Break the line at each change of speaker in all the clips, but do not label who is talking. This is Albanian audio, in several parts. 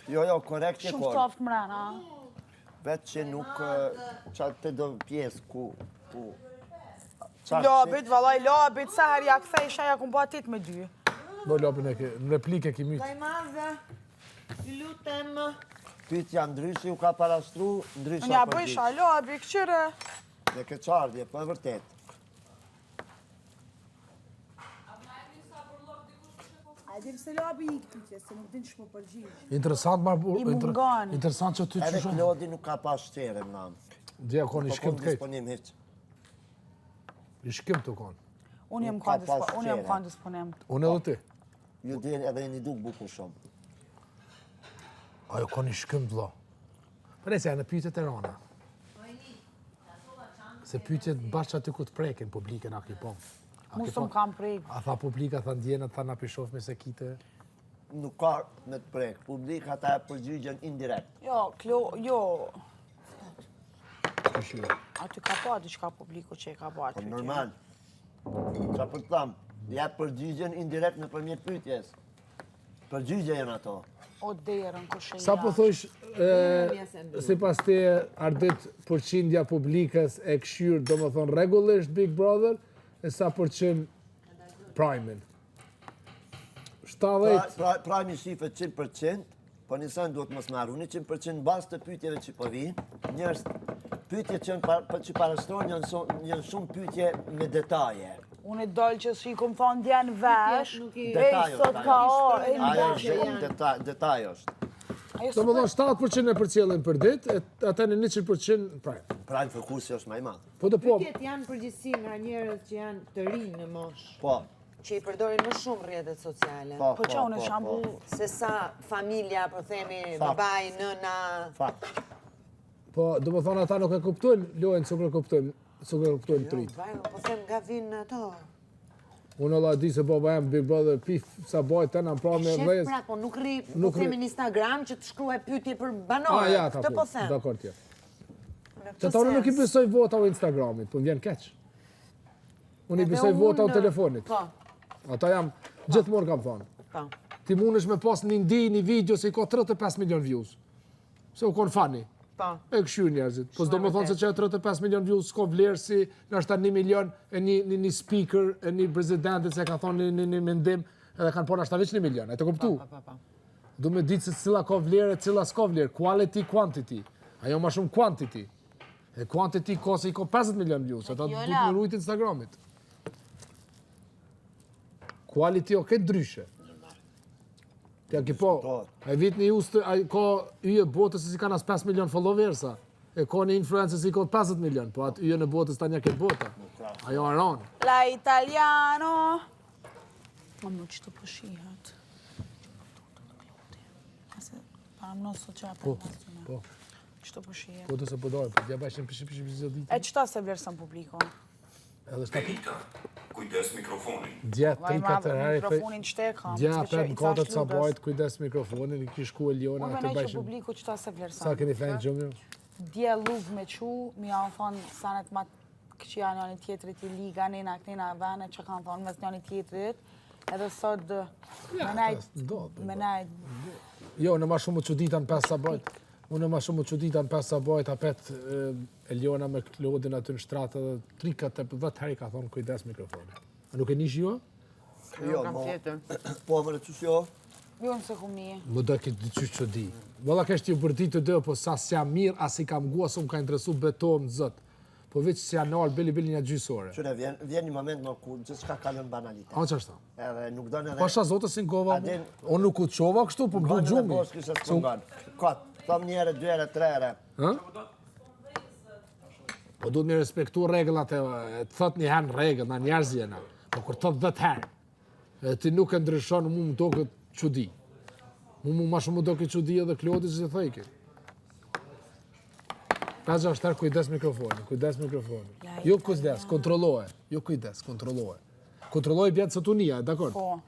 Jo, jo, korrekt që
Shumë
kon.
ftoft mrena.
Vetë që nuk qa të do pjesë ku... ku qa
Labit, vallaj, labit, sa herë ja kthej isha ja kum pa 8 me 2.
Do Labin e ke, në replikë e ki mytë.
Dajmadhe, lutem.
Pyetja ndryshe ju ka parashtru, ndryshe
Unë ja bëjsha, labi, këqyre.
Dhe keqardhje, po e vërtet.
A dim se labi i pyetje, se nuk din që më përgjigj.
Interesant, ma,
I mungon.
interesant që ty
Edhe
që shumë.
Klodi nuk ka pas qere më namë.
Dje ka një
Po
shkim
kom
të krejt.
disponim hiq.
Një shkim të konë.
Unë jam
Nuk ka
kanë
pas
dispo, unë jam
qere.
kanë disponim.
Unë edhe ti.
Ju djeni edhe jeni duk bukur shumë.
Ajo ka një shkim vëlla. Po nëse janë pyetjet e rana. Se pyetjet bash aty ku të prekin publikën a ki po. A
Mu
ki
s'm
po?
kam prek.
A tha publika, tha ndjenat, tha na pishofmi se kite.
Nuk ka me të prek. Publika ta e përgjigjen indirekt.
Jo, Klo, jo.
Qysh jo.
Aty ka pa diçka publiku që e ka pa
Po
aty.
normal. Qa për të thamë, jep përgjigjen indirekt nëpërmjet pyetjes. Përgjigje janë ato.
O derën kush e
Sa po thojsh, e, sipas te Ardit, përqindja publikës e këshyrë, do më thonë, regullisht Big Brother, e sa përqind Prime-in? 70,
Pra, Prime i shifet 100%, po një sen duhet mos me harru, 100% në bazë të pyetjeve që po vijnë, njerëz pyetjet që janë par, që parashtrohen janë shumë, janë shumë pyetje me detaje.
Unë e dalë që si kom thonë djenë vesh,
Nuk i-
ej,
Detaje
sot
është
ka
ajo.
orë, ej,
Ajo
vesh.
është detaj, detaj është.
Ajo
do më thonë 7% e përcjellin për ditë, e ata në 100% Prime.
Prime fokusi është më i madh.
Po të po,
Pyetjet janë përgjithësi nga njerëz që janë të rinj në moshë,
Po,
që i përdorin më shumë rrjetet sociale.
po,
Po që unë shambull,
Se sa familja, po themi,
Fakt.
babai, nëna,
Fakt.
po, do më thonë ata nuk e kuptojnë lojën, s'u e kuptojnë, s'u e kuptojnë
Jo,
trit.
vaj, po them nga vinë ato.
Unë Allah di se baba jam Big Brother, pi sa bajt të në pra me
Shef
vëjës.
pra, po nuk rri, po
Nuk rri.
themi në Instagram që të shkruaj pyetje për
Ah,
banorët.
ja, ta
Këtë po them.
Dakor, tje.
Në këtë
Që ta unë nuk i
sens.
besoj vota o Instagramit, po më vjen keq. Unë i
Edhe
besoj vota o
unë-
telefonit.
Po,
Ata jam, gjithmonë kam thonë.
po.
Ti mundesh me pas një ndi, një video se i ka 35 milion views. Se u konë fani.
Po.
E këshyr njerëzit. Po s'do
Shumë
më thonë se
vërtet.
që 35 milion views s'ka vlerë si nështë 1 milion e një, një, një speaker e një prezidentit se ka thonë një, një, një mendim edhe kanë po nështë veç 1 milion. E të kuptu?
Po, po, po.
Du me ditë se cila ka vlerë e cila s'ka vlerë. Quality, quantity. Ajo ma shumë quantity. E quantity ka se i ka 50 milion views. Ata du të më rujt Instagramit. Quality o këtë ndryshe. Ti a ki po, e vit një ustë, ai ka yje botës se si kanë as 5 milion followersa. E ka një influencer se i ka 50 milion, po atë yje në botës tani këtë bota. Ajo aron.
La italiano. Ma më që të po shihat. Ase, pa më nësë që
Po,
apo
po,
Që të po shihat.
po të se po dojë, po dja bajshin pishi pishi pishi ditë.
E qëta se vlerëson publikun?
Edhe shta
Benita, kujdes mikrofonin.
Dje,
Vaj
3-4
madhe,
herë i thej-
mikrofonin që te kam.
Dje,
s'ke që
apet
i
në katër
thash
sa
Ludës.
bajt, kujdes mikrofonin, i kish ku Eliona,
Unë
aty
menoj që
bajshin.
publiku qëta se vlerëson.
Sa keni fejnë gjumë ju?
Dje lugë me qu, mi janë thonë sanet ma të këqija njëri tjetrit i liga, nena, kënena vene që kanë thonë mes njëri tjetrit. Edhe sot me nejt,
ta ndodh, po,
me nejt,
Jo, në ma shumë u çudita në 5 sabajt. Unë ma shumë u çudita në 5 sabajt, apet e, Eliona me Klodin aty në shtrat edhe 3 4 10 herë i ka thonë kujdes mikrofonin. A nuk e nish ju?
Jo,
kam
mo.
tjetër.
Po, më qysh jo?
jo nëse kum një.
Më do këtë diçysh që di. Valla kesh ti u bërdit të dy, po sa s'jam mirë, as i kam gua, s'm ka interesu betohem në zot. Po veç se janë nalë bili bili një gjysore.
Qyre, vjen, vjen një moment më kur gjithçka kalon banalitet.
A ç'është?
Edhe nuk don edhe...
Pasha zotës si ngova,
A din-
unë nuk u çova kështu, po më du
Ngon edhe
gjumi.
bosh kishe s'po ngon. Kot, thom një herë, dy herë, tre herë.
Hë? Po duhet mi respektu rregullat e, e të thot një herë në rregull, na njerëz jena. Po kur thot 10 herë, e ti nuk e ndryshon, mu më doket çudi. Mu mu ma shumë më doket çudi edhe Klodi që thojke. 5-6 herë kujdes mikrofonin, kujdes mikrofonin. Jo kujdes, kontrolloje. Jo kujdes, kontrolloje. Kontrolloje bjen së tunia, dakord?
Po,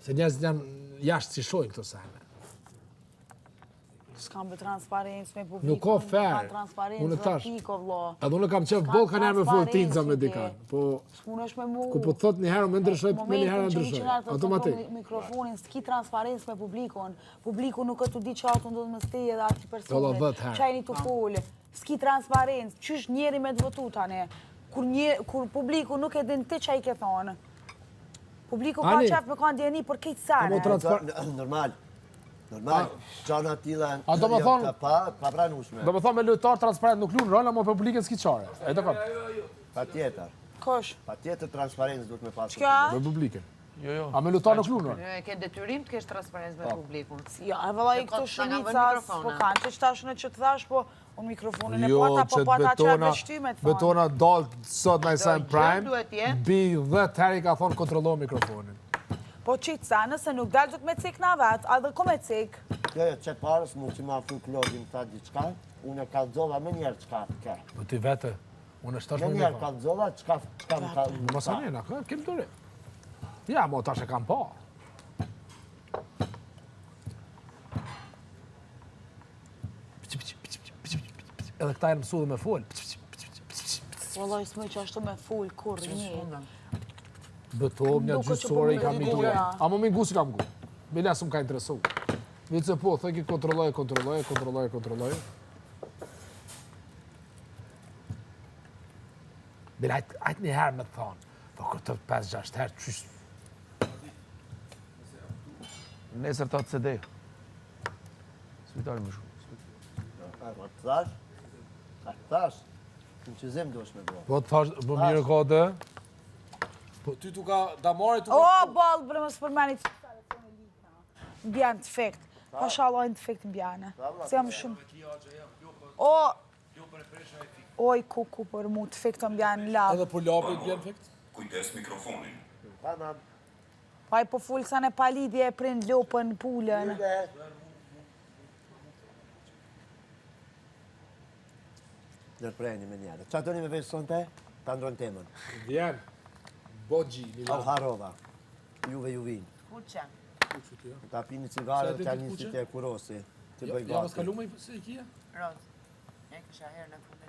Se njerëzit janë jashtë si shohin këto sene.
S'kam për transparencë me publikun.
Nuk ka fair.
Unë tash.
Edhe unë kam qef boll ka me fol tinza me dikan. Po
S'munesh me mu.
Ku po thot një herë më ndryshoj, me një herë ndryshoj. Automatik.
Mikrofonin s'ki transparencë me publikun. Publiku nuk është tu di çka tu ndodh mes teje edhe atij personit. Çka jeni tu fol. S'ki transparencë. Qysh njeri me të votu tani? Kur një kur publiku nuk e din ti çka i ke thonë. Publiku ka qef me kanë dijeni për këtë sene.
Normal. Normal, gjana tilla janë të pa, papranueshme.
Do më thonë me lojtar transparent nuk lunë rol, ama publikën s'ki qare. E do kam.
Patjetër.
Kush?
Patjetër transparencë duhet me pasur.
Çka?
Me publikën.
Jo, jo.
A me lojtar nuk lunë rol?
Jo, e ke detyrim të kesh transparencë me
po.
publikun.
Jo, e vëlla i këtu shumica, po kanë, që tash në që të thash, po unë mikrofonin e
jo,
pata, po pata që e vështyme të thonë.
Betona dalë sot në Isan Prime, bi 10 herë i ka thonë kontrollo mikrofonin.
Po qitë sa, nëse nuk dalë, do të me cik na vetë, a dhe ko me cik?
Jo, jo, që parës mu që ma afru Klodin tha diçka, unë e kallëzova me njerë qka ke.
Po ti vete, unë është tash
me njerë kallëzova qka qka më ka...
Mos e nena, ka, kem të Ja, mo tash e kam pa. Edhe këta janë mësu dhe me fol.
Vallai s'më që ashtu me fol kur një.
Bëtohem një gjysore i kam i duhe. A më mi ngu si kam ngu. Bile s'më ka interesu. Vitë se po, thë ki kontrolloj, kontrolloj, kontrolloj, kontrolloj. Bile, ajtë një herë me të thonë. Po këtë 5-6 herë, qysh...
Nesër të atë CD. Spital më shumë.
A, po të thash? A të thash? Në që zem duhesh me bro.
Po të thash, po mirë ka dhe. Po ty tu ka damare tu
ka... O, ballë, bre, mos përmeni që Më bjen të fikt. Pasha Allah në të fikt më bjen. Se jam shumë... O, Oj, kuku për mu të fikt më bjen
lavë. Edhe për lavë të bjen fikt?
Kujdes mikrofonin.
Tamam.
Pa i po ful sa në palidhje e prin lopën pulën.
Ndërpreni me njerë. Qa doni me vesh sonte? Ta ndrojmë temën.
Vjen. Bogji.
Au harova. Juve ju vinë.
Kuqe.
Ta pini cigare dhe t'ja nisi të e kurosi. Të bëj gati.
Ja, mos kalu me i kija?
Roz. E kisha herë në fundit.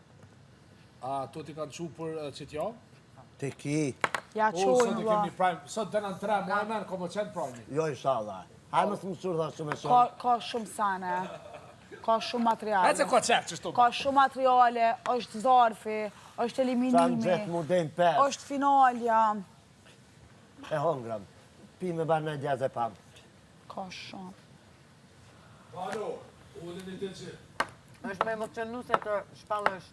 A, to t'i kanë qu për qëtë javë?
Të ki.
Ja
qojnë, Sot e
kemi
prime, sot dhe në tre, mu e men, ko më qenë prime.
Jo, inshallah. Hajde mos më surda shumë e shumë.
Ka shumë sane. Ka shumë materiale.
Ece ka qef që shto.
Ka shumë materiale, është zarfi, është eliminimi.
Sa në gjithë mu dejnë pes.
është finalja.
E hongram. Pi me barë në diazepam.
Ka shumë.
Alo, ulin i të që.
është më emocionuese të shpallësh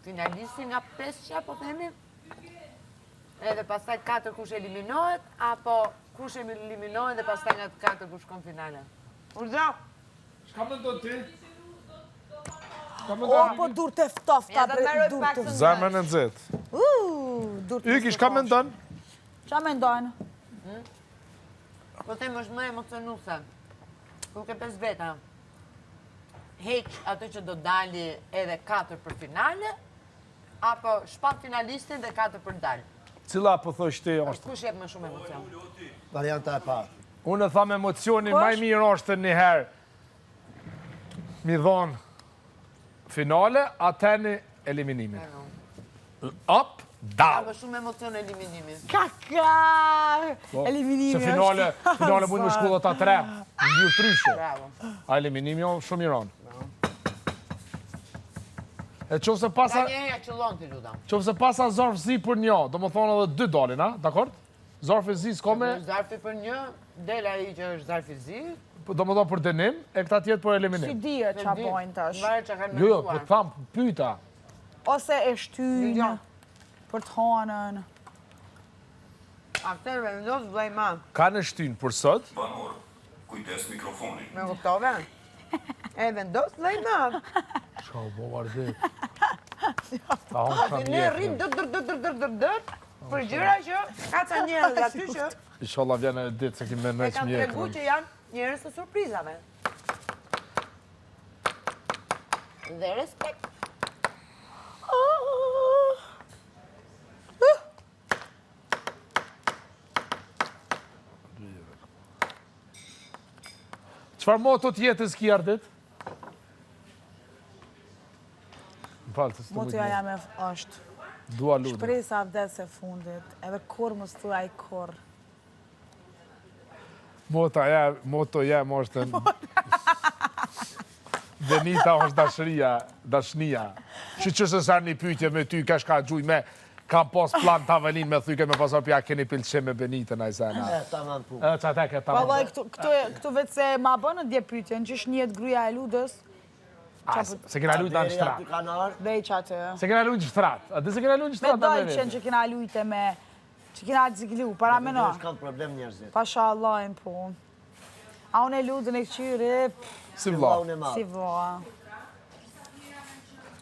finalisti nga pesë po themi? Edhe pastaj katër kush eliminohet, apo kush eliminohet dhe pastaj nga të katër kush shkon finale. Urdhëro!
Çka mendon ti?
O, po dur të ftofta, dur të
Zemrën e nxehtë.
Dur të
Yki, çka mendon?
Çka mendon?
Hmm? Po them është më emocionuese. Kur ke pesë veta. Heq atë që do dali edhe katër për finale, Apo shpall finalistin dhe katër për dalë.
Cila po thosh ti është?
Kush jep më shumë emocion?
Varianta e parë.
Unë e tham emocioni ma i mirë është një herë mi dhonë finale, atëni eliminimin. Up, down.
Ka më shumë emocion eliminimi.
Kaka! Po, eliminimi
Se finale, finale mund me shku dhe ta tre, në një tryshe. A eliminimi jo shumë i ronë. E qoftë se pasa...
Nga njëherë ja qëllon të lutem.
Qoftë se pasa zarf zi për një, do më thonë edhe dy dalin, a? Dakord? Zarf zi s'ka me...
Zarfi për një, del ai që është zarfi zi.
Po, do më thonë për dënim, e këta tjetë për eliminim.
Si dihet ça bojnë tash.
Varet ça kanë
Jo, jo, po tham, pyta.
Ose e shtynë për të hanën.
Atëherë vendos vëllai i madh.
Kanë e shtynë për sot?
Banor, kujdes mikrofonin.
Me kuptove? E vendos vëllai i madh.
Çka u bo vardit? Ta honë
ka Ne rrim dër dër dër dër dër dër dër për gjëra që ka ca njerëz aty që
Inshallah vjen e ditë se kemi me
e
nejtë
kanë
mjekën.
tregu që janë njerëz të surprizave. Dhe respekt.
Çfarë moto të jetës ki Ardit? falë, se s'të mujtë
Motoja jame është.
Dua Ludën.
Shpresa vdes e fundit, edhe kurrë mos thuaj kurrë.
Motoja, motoja më është... Benita është dashëria, dashnia. Që që se sa një pytje me ty, kesh ka gjuj me, kam pas plan tavelin me thyke me pasar pja keni pëlqim me Benitën, aj sena.
E, tamam pu.
E, që ate ke tamam.
Vallaj, këtu vetë se ma bënë dje pytjen, që është njet gruja e Ludës,
A, se kena lujtë në shtrat.
Veç atë.
Se kena lujtë në shtrat. A di se kena lujtë në shtrat?
Me dojqen që kena lujtë me... Që kena gjiglu, para me
no. Kam problem njerëzit.
Pasha Allahin, po. A unë e Ludën e këqyri...
Si vla.
Si vla.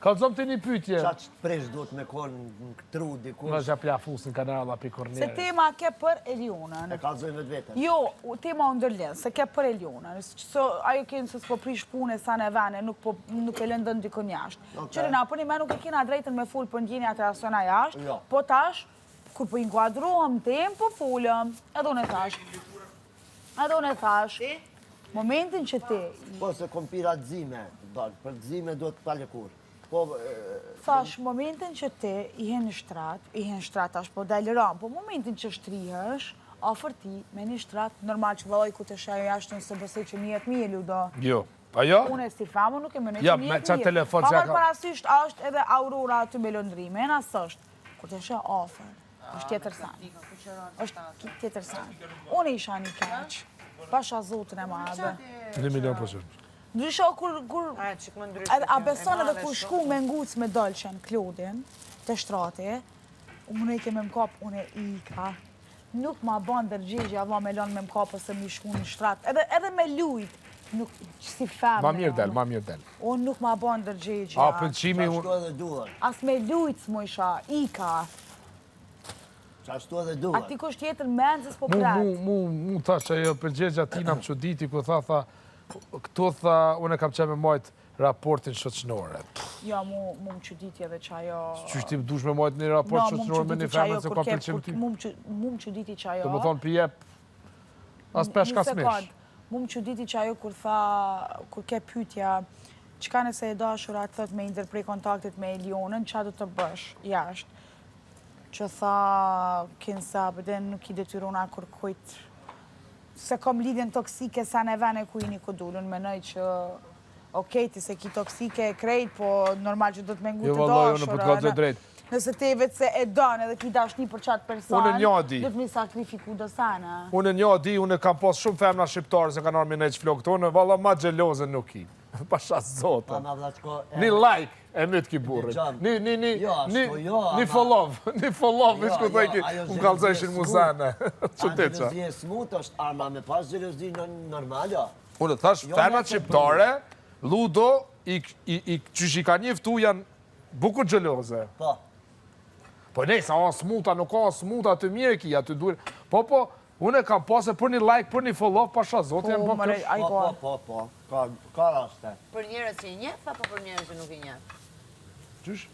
Kallzom ti një pytje.
Qa që të presh duhet me konë në tru diku.
Në që pja fusin kanala pi korneri.
Se tema ke për Elionën.
E kallzojmë vetë vetën.
Jo, tema u ndërlidh, se ke për Elionën. So, ajo kenë se s'po prish punë e sa në vene, nuk, po, nuk e lëndën dikon jashtë.
Okay.
Qëre na, për një me nuk e kena drejtën me fol për ndjenjat e asona jashtë,
jo.
po tash, kur po inkuadrohem temë, po folëm, edhe unë e thash. Edhe unë e thash, momentin që ti...
Po se kompira dzime, për dzime duhet pa lëkur. Po...
Thash, momentin që ti i hen në shtrat, i hen në shtrat tash, po del ram, po momentin që shtrihesh, afër ti, me një shtrat, normal që vallaj ku të sheh jashtë në së besoj që nijet mirë, Ludo.
Jo. A jo?
Unë e si famu nuk e menoj
jo,
që nijet
mirë.
mirë.
telefon
Pa marrë parasysh, a është edhe Aurora aty me Londrimin, a s'është. Kur të sheh afër. Është tjetër sen. Është tjetër sen. Unë isha një keq. Pasha Zotin e madhe.
Një milion për qind.
Ndrysho kur... kur a beson edhe kur shku me nguc me Dolqen, Klodin, te shtrati, u më ke me më kap, unë e ika. Nuk ma ban ndërgjegja, va me lënë me më kap ose me shku në shtrat. Edhe, edhe me lujt, nuk, si femër.
Ma mirë del, ma mirë del.
Unë nuk ma ban ndërgjegja.
A, pëlqimi
unë... Qashtu edhe duhet.
As me lujt s'mu isha, ika.
Qashtu edhe duhet.
A ti kush tjetër mend se s'po pret.
Mu, mu, mu, thash që ajo përgjegja tina më çuditi, ku tha, tha, këtu tha, unë e kam qef me majtë raportin shoqnore.
Jo, mu, mu më çuditi edhe që ajo...
Qysh ti dush me majtë një raport shoqnore me një femër se ka pëlqim ty?
Mu më çuditi që ajo...
Do më thonë, pi jep, as peshk as mish.
Mu më çuditi që ajo kur tha, kur ke pytja, çka nëse e dashura të thot me i ndërpre kontaktet me Elionën, qa do të bësh jashtë? Që tha kinsa, bëde nuk i detyrona kërkujt, se kom lidhjen toksike sa në vene ku ini ku dulën, menoj që okej, ti se ki toksike e krejt, po normal që do të me ngu
Jo,
të
vallaj, unë po të
dashurën.
kallzoj drejt.
Nëse te vetë se e don edhe ki dashni për qatë person,
Unë një di.
do të mi sakrifiku do sana.
Unë një di, unë kam pas shumë femna shqiptare se kanë ardhur me nejq flokët, unë valla ma xheloze nuk ki. Pasha Zotin.
Ma vllaçko,
Një like e myt ki burrin.
Dëgjom.
Një, një, një,
Jo, ashtu,
një,
jo,
një
ama-
follow, një follow,
Jo,
veç ku
jo,
thoj ki,
ajo
unë kallzojshin
xhelozi e
muzane. Çuditça.
Xhelozi e smut është arma me pas xhelozi normal, jo.
Unë thash,
Jo,
femrat
me
shqiptare, Ludo, i, i, i, qysh i ka njiftu janë bukur xheloze.
Po.
Po nej, sa o smuta, nuk ka smuta, aty mirë ki, aty duhet. Po, po, unë e kam pasë për një like, për një follow, pasha Zotin, janë
Po,
po
mëre,
kërsh.
ai
Po,
po.
po, po, po. Ka, ka raste.
Për njerëz që i njeh apo për njerëz që nuk i njeh?
Qysh?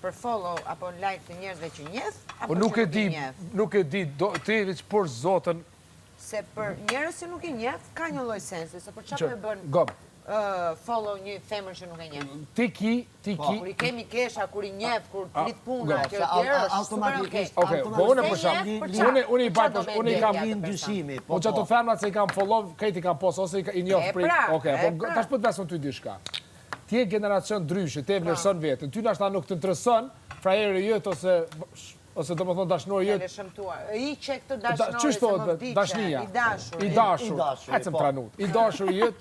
Për follow apo like të njerëzve që njeh apo
Po nuk
që
e
nuk
di,
i njeh?
nuk e di, do, ti veç për Zotën,
Se për njerëz që nuk i njeh, ka një lloj sensi, se për çfarë
që,
po e bën
gom,
ë, follow një femër që nuk e njeh?
ti ki, ti ki,
Kur i kemi kesha, kur i njeh, kur
A,
prit puna,
gom.
etj, etj, është super okay.
Automatikisht,
Okej, po unë për
Se
shemb,
njeh, për
unë unë i
Për
baj
qa do
për unë i kam
me
Lind dyshimi, po,
Po që ato
po.
femrat se i kam follow, krejt i kam pos, ose i ka- i njoh
E
prej.
pra,
Okej,
e
po
pra.
tash po të veson ty diçka. Ti je generacion ndryshe, ti e vlerëson veten. Ty ndoshta nuk të intereson frajeri jot ose ose domethënë dashnori
E
jot.
le shëmtuar. I që këtë
Da,
dashnori
qysh
se më
thotë
vdiqe,
dashnia?
I dashur.
I dashur.
I dashur,
Ecëm
po.
pranut. I dashur jot,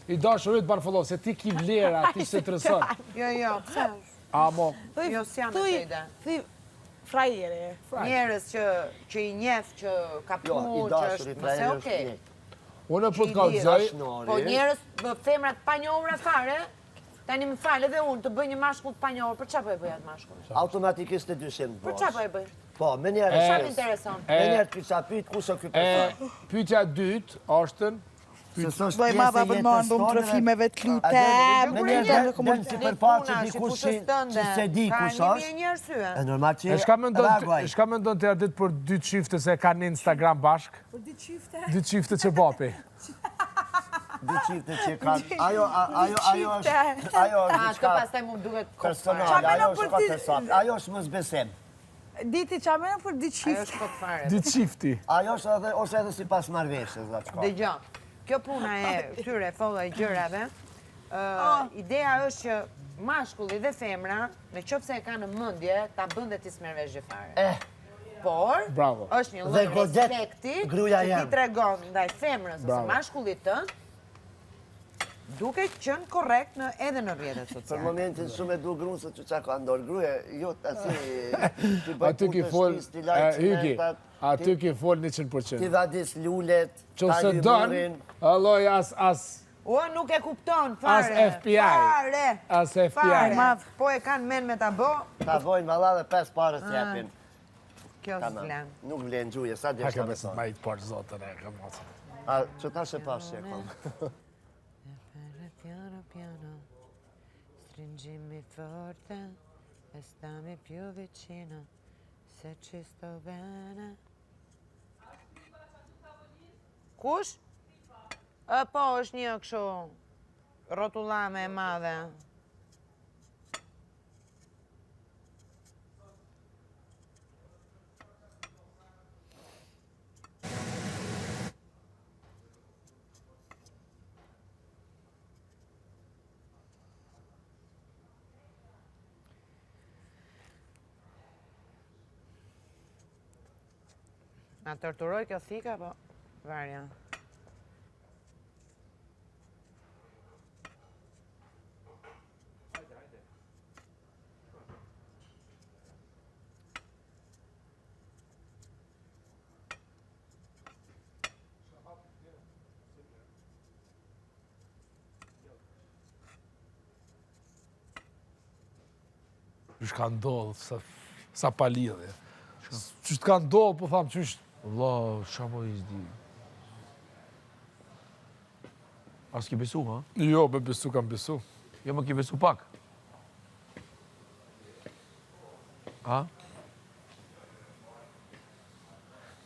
i dashur jot ban follow se ti ki vlera, ti s'e intereson.
Jo, jo, pse?
Amo,
Thuj-
Jo, s'jam e
thuj-
të ide.
Thuj, frajeri.
Njerëz që që i njeh, që ka
Jo, i
punë, që
dashuri
është, mëse
frajeri është
okej.
njëjtë.
unë po të
Që i
kallzoj,
Dashnori.
Po njerëz, bë, femrat pa njohura fare, tani më fal edhe unë të bëj një mashkull të pa njohur, për çfarë po e bëj atë mashkull?
Automatikisht e dyshim të
Për çfarë po e bëj?
Po, me njerë
Çfarë më intereson?
Me njerë të kisha pyet kush është ky
e
person.
pyetja e dytë është
Se s'është
Vllai
pjesë
ma
e
babën
jetës
më ndu
tonë dhe-
trofimeve të
A
lutem.
Me
Kur
njerë
e
del
njeh,
del si përfaqe
Puna, si
dikush
fushës
që
tënde,
që se di
ka
kush
një
është.
mijë një arsye.
E normal që
E shka mendon
reagoj.
ti, shka mendon ti Ardit për dy çifte se kanë në Instagram bashk?
Për dy çifte?
Dy çifte që bapi.
Dy çifte që kanë, ajo, ajo, ajo është, ajo është diçka
pastaj mu duket
personale, ajo është ka person, ajo është mosbesim.
Diti ça menon për dy çifte.
Ajo është kot fare.
Dy çifti.
Ajo është edhe, ose edhe sipas marrëveshjes, dhe
çka. Dëgjo, kjo puna e këtyre follow e gjërave, oh. ideja është që mashkulli dhe femra, në qoftë se e ka në mendje, ta bën dhe ti s'merr vesh gjë fare.
Eh.
Por, është një lloj respekti që ti tregon ndaj femrës ose mashkullit tënd, duke qenë korrekt në edhe në rrjetet sociale.
Për momentin shumë e du grunë se që qa ka ndorë gruje, jo të asi, ti bëj
Aty ki fol, Hyki, aty ki fol 100%.
Ti vadis lulet,
ta lyj murin. Alloj, as, as,
O, nuk e kupton, fare.
As FBI.
Fare.
As FBI.
Fare. Po e kanë men me ta bo.
Ta bojnë valla dhe 5 pare s'jepin.
Kjo s'vlen.
Nuk vlen gjuje, sa djeshta
me thonë. Ma i të parë zotën e kam macën.
A, që ta shë pashë që e kom.
Piano, piano, stringimi forte e stammi più vicino, se ci sto bene. Kush? E, po, është një kështu rrotullame e madhe. Na torturoi kjo thika, po varja.
Qysh ka ndodhë, sa, sa pa lidhje. Qysh të ka ndodhë, po tham, qysh...
Vlla, qa po i s'di. A s'ki besu, ha?
Jo, me besu kam besu.
Jo, më ki besu pak. Ha?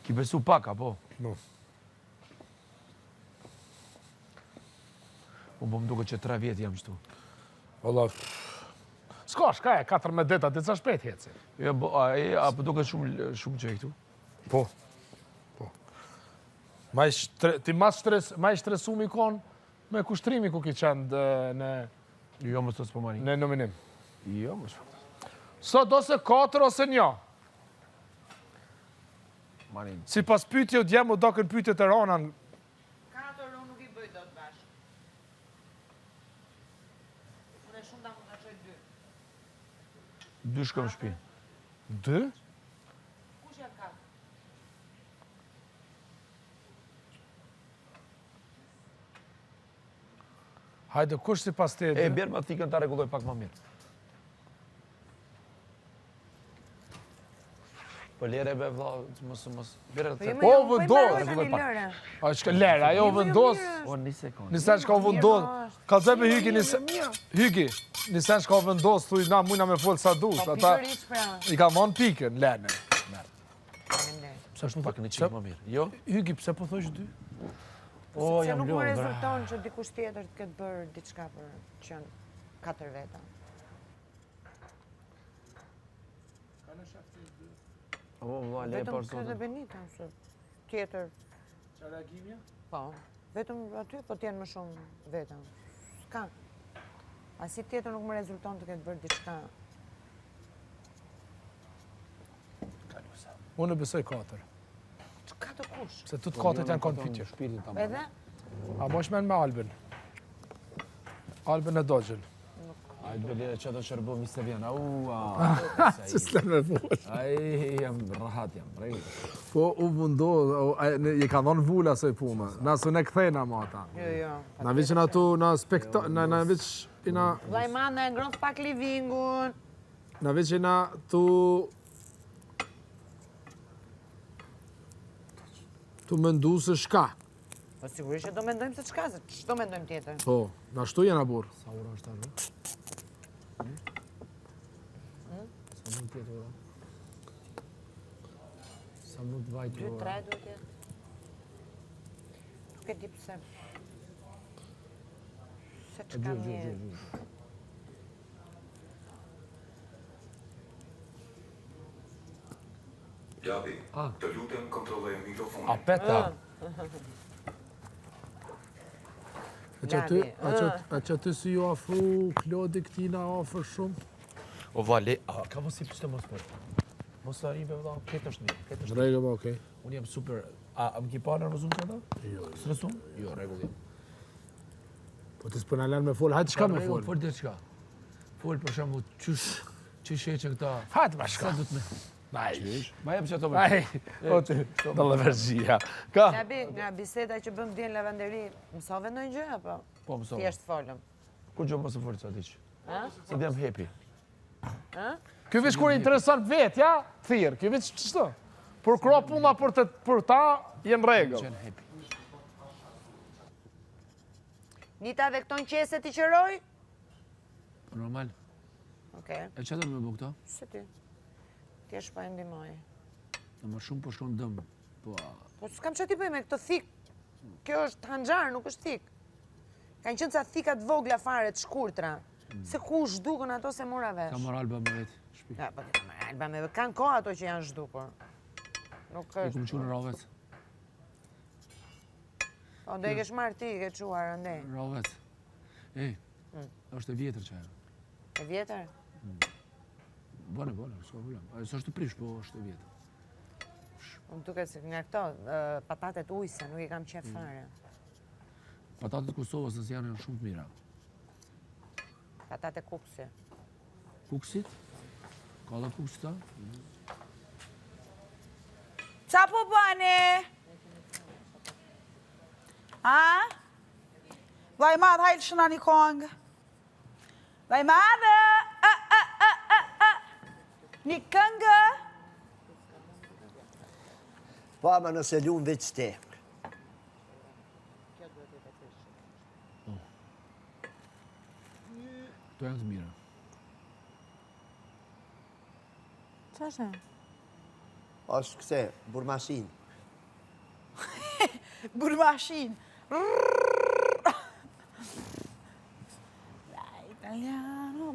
Ki besu pak, apo?
No.
Unë po më duket që tre vjetë jam qëtu.
Valla, s'ka, shka e, 14 ditë, atë sa shpejt heci.
Jo, bo, a, e, a po duket shumë, shumë që e këtu?
Po, po. Ma i shtre, ti ma stres, ma i stresumi kon me kushtrimi ku ki qenë në...
Jo, më sot s'po marri.
Në nominim.
Jo, më sot.
Sot ose 4 ose 1.
Marin.
Sipas pyetje, djem u dokën pyetjet e rana.
Katër unë nuk i bëj dot bashkë. Unë e shumë ta mund ta çoj dy.
Dy shkojmë shtëpi.
Dy?
Kush janë katër?
Hajde, kush sipas te?
E, bjerë ma thikën ta rregulloj pak ma mirë. Po lere be vlla, mos mos bjerë të.
Po, po vendos. A çka lere, ajo vendos.
Po një sekond.
Një sen çka vendos. Ka zë me Hyki një Hyki, një sen çka vendos, thuj na mujna me fol sa dush.
Po,
Ata
pra.
i ka marrë pikën, lene.
Pse është pak një çik më mirë? Jo?
Hyki, pse po thosh dy?
O,
Sepse
jam
nuk më
lodhur.
rezulton që dikush tjetër të ketë bërë diçka për qenë katër veta.
O, vlla, le
Vetëm
për
ky dhe
zotin.
Benita, se tjetër.
Qa reagimja?
Po, vetëm aty po t'jenë më shumë veta. S'ka. Asi tjetër nuk më rezulton të ketë bërë diçka.
Unë e besoj katër.
Katër kush?
Se të të katërt janë konë pyetje.
Shpirtin ta
Edhe?
A mo men me Albin? Albin e Dogjën.
Ajde be lere që ato që mi se vjen. Au, a.
Që s'le me fol.
Ai, jam rahat jam, rregull.
Po, u mundo, i ka dhonë vula asoj puna. Na s'u ne kthejna ma ata.
Jo, jo.
Na veç na tu, na spekta, na, na veç i na...
Vllai madh na e ngroh pak livingun.
Na veç i na tu... Tu mendu se shka.
Po sigurisht që do mendojmë se çka, se ç'do mendojmë tjetër.
Po, na shtu jena burrë.
Sa ora është tash? Sa mund të jetë ora? Sa mund të vajtë
2
ora?
3 duhet jetë. Nuk e di pse. Se çka mirë.
Labi, të lutem kontrolloje mikrofonin.
A peta.
A që aty, a që, a që aty si ju afru Klodi këtina afër shumë?
O vale, a ka mos i pështë mos për. Mos të arrim vëlla, këtë është mirë, këtë është mirë.
Rregull, okej.
Unë jam super. A, a më ki pa nervozum që ata?
Jo, jo.
Stresum? Jo, rregull jam.
Po ti s'po na lën me fol, hajde çka me fol.
Fol diçka. Fol për shembull qysh qysh e që këta.
Hajde ma shka.
Sa do të me.
Ai.
Ma jep që ato me.
Ai, o ti, do lëvërzia. Ka.
Labi, nga biseda që bëm dje në lavanderi, mësove ndonjë gjë apo?
Po mësova.
Thjesht folëm.
Kur gjë mos e fol sa diç. Sa jam happy.
Ky veç kur intereson vet, ja, thirr. Ky veç ç'është? Por kro puna për të për ta jenë në rregull.
Qenë happy.
Nita dhe këto në qese ti qëroj?
Po normal.
Okej.
E çfarë do me bë këto?
Se ti. Thjesht po e ndihmoj.
Në më shumë po shkon dëm. Po.
Po s'kam çfarë ti bëj me këtë thik. Kjo është hanxhar, nuk është thik. Kanë qenë ca thika të vogla fare, të shkurtra.
Mm.
Se ku u zhdukën ato se mora vesh.
Ka marrë Alba me vetë, shpi.
Ja, po ka marrë Alba me vetë. Kanë kohë ato që janë zhdukur. Nuk
I
është.
kum çu në Rovec.
Po do i kesh marrë ti, i ke çuar andej.
Rovec. Ej,
Mm.
është e vjetër që ajo.
E vjetër?
Bone, bone, s'ka problem. Ajo s'është prish, po është e vjetër.
Më duket se nga këto patatet ujëse, nuk i kam qef mm. fare.
Patatet Kosovës nëse janë shumë të mira.
Patate Kukësi.
Kukësit? Ka dhe Kukësit, a?
Ca po bëni? A? Vllai i madh, hajt lëshona një kongë. Vllai i madh, a, a, a, a, a. Një këngë.
Po, ama nëse lunë veç te.
Këto janë të mira.
Qa është?
është këse, burmashin.
Burmashin. Italiano.